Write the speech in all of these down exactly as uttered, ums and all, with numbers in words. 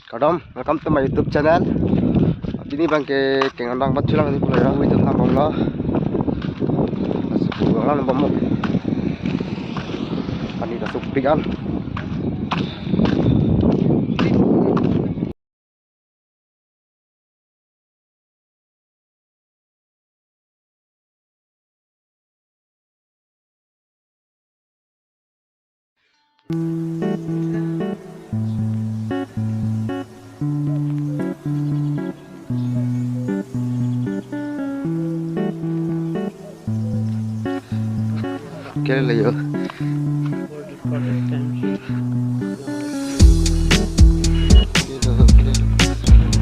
Kardom, welcome to my YouTube channel. Pini abang ke kengandang bat chulang ni pulai rang YouTube nang bang lo. Bang lang bang mo. Pani ta sukpik an. Kele yo.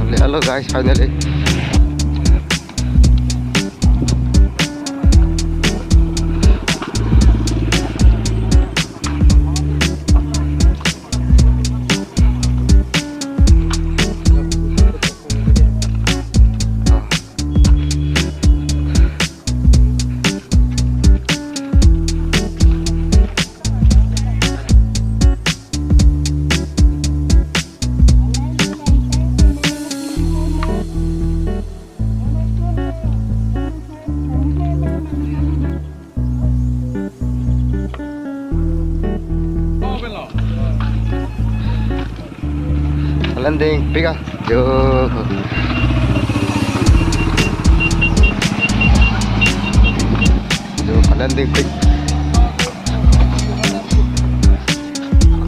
Hello, hello guys, finally. Landing pik ah. Jo. Jo, landing pik.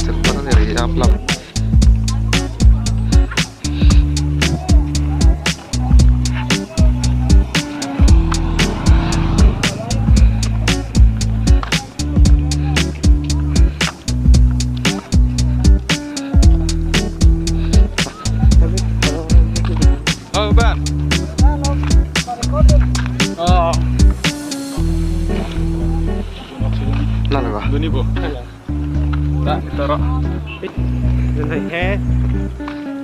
Cepat ni, ri aplap. Oh, Ban. Oh. Nang ba? Duni bo. Tak, taruh. Hai.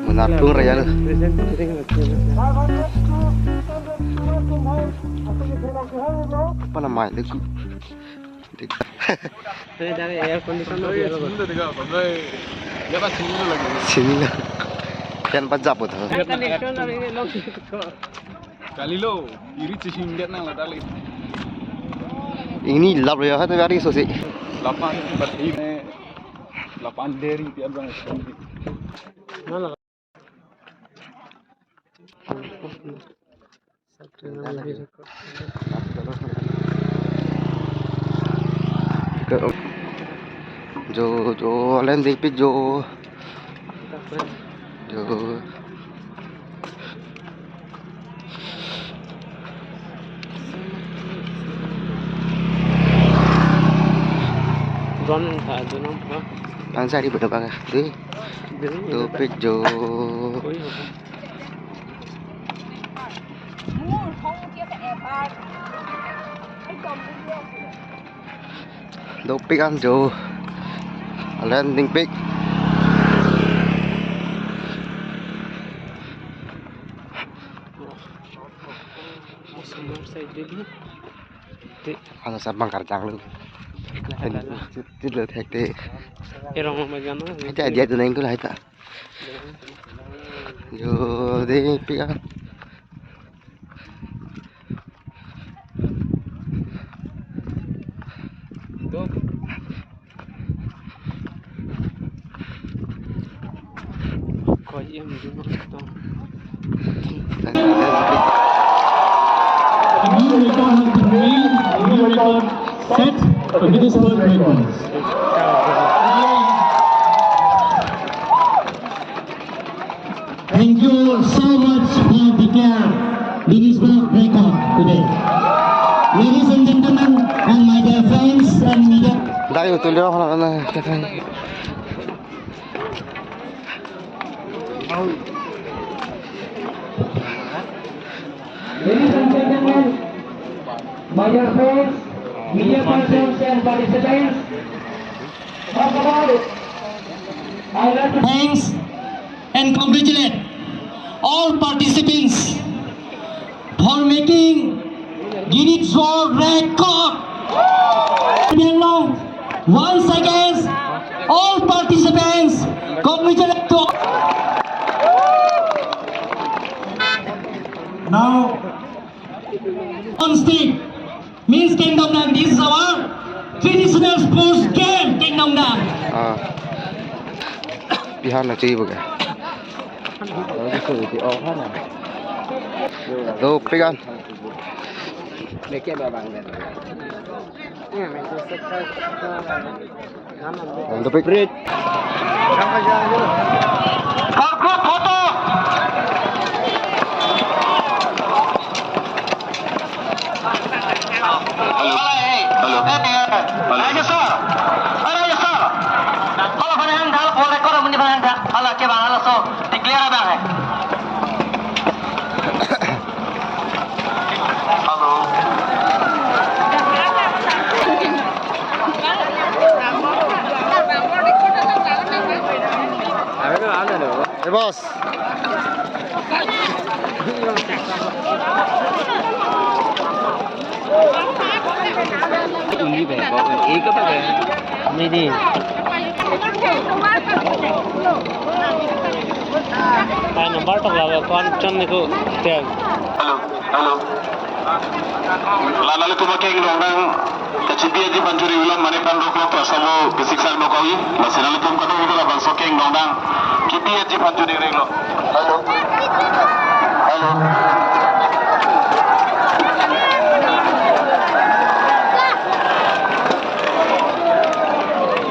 Muna tung raya lo. Apa nama itu? Air condition. Air condition lagi. Sini lo. Fan pajap tu. Air condition lagi. Kalilo, iri cihing dia nang ladali. Ini lap ya, hati hari sosi. Lapan empat ini, lapan dari tiap orang. Jo, jo, landing pik jo. Jo. Drone tha, drone tha. Pangsari bedo bang, dui. Dui. Dopik jo. Koi ho. Dopik an jo. Landing pik. Ano sa bang karjang lo. Tit lo thek te. Erong mo gano. Hita dia tu neng ko la hita. Jo, dopik an. New record has been made, new record set, a Guinness World Records. Thank you so much for declare Guinness World Record today. Ladies and gentlemen, and my dear friends and media. Dai utul yo, hala, hala, hala. Ladies and gentlemen, my dear friends, media persons and participants, first of all, I would like to thanks and congratulate all participants for making Guinness World Record. Once again, all participants, congratulate to Now, on stick means kengdongdang. This is our traditional sports game, kengdongdang. Ah. Pihan na chi buka. Do krigan. And the big red. For group photo. Hello. Hello. Hello. Hello, sir. Hello, sir. Hello, phan hang dal, bol record muni phan hang dal. Hello, ke bang, hello, so. Declare abang hai. Hello. Hey, boss. Uni be, bo, ek ba be. Ni di. Ai number tok la ba, kon chon ni ko tel. Hello, hello. La nelitum akengdongdang kachipi aji phan churi ulam mane phan rok lo, ta sabo kesik sak do kawi. Lasi nelitum kadokave labangso kengdongdang kipi aji phan churi rek lo. Hello. Hello.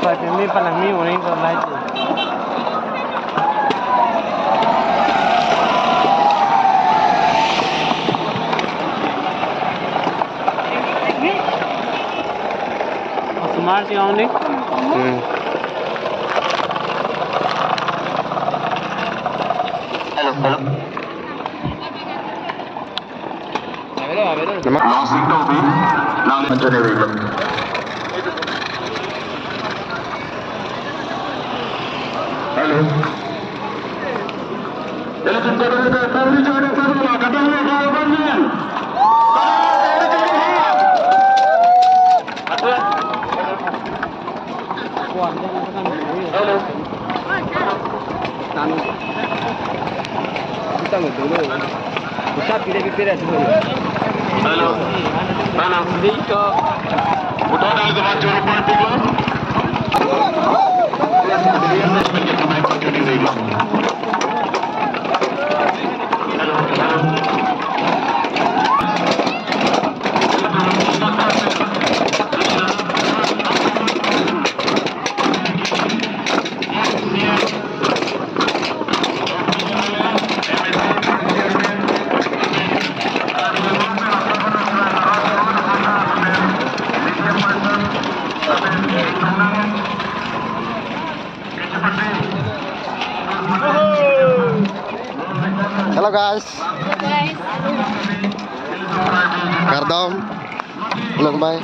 Patimni panami uring ko lai. Osomar si ong ni. Hmm. Hello, hello. Nama? Long sing to bi. Nang ni mencari relo. Hello. Hello, kita ada, kita ada, kita ada, kita ada, kita ada. Hello. Tan. Kita ngedulo. Kita pilih-pilih dulu. Hello. Mana? Dito. Udah ada teman juru politik lo. Hello, guys. Kardom. Hello, bye.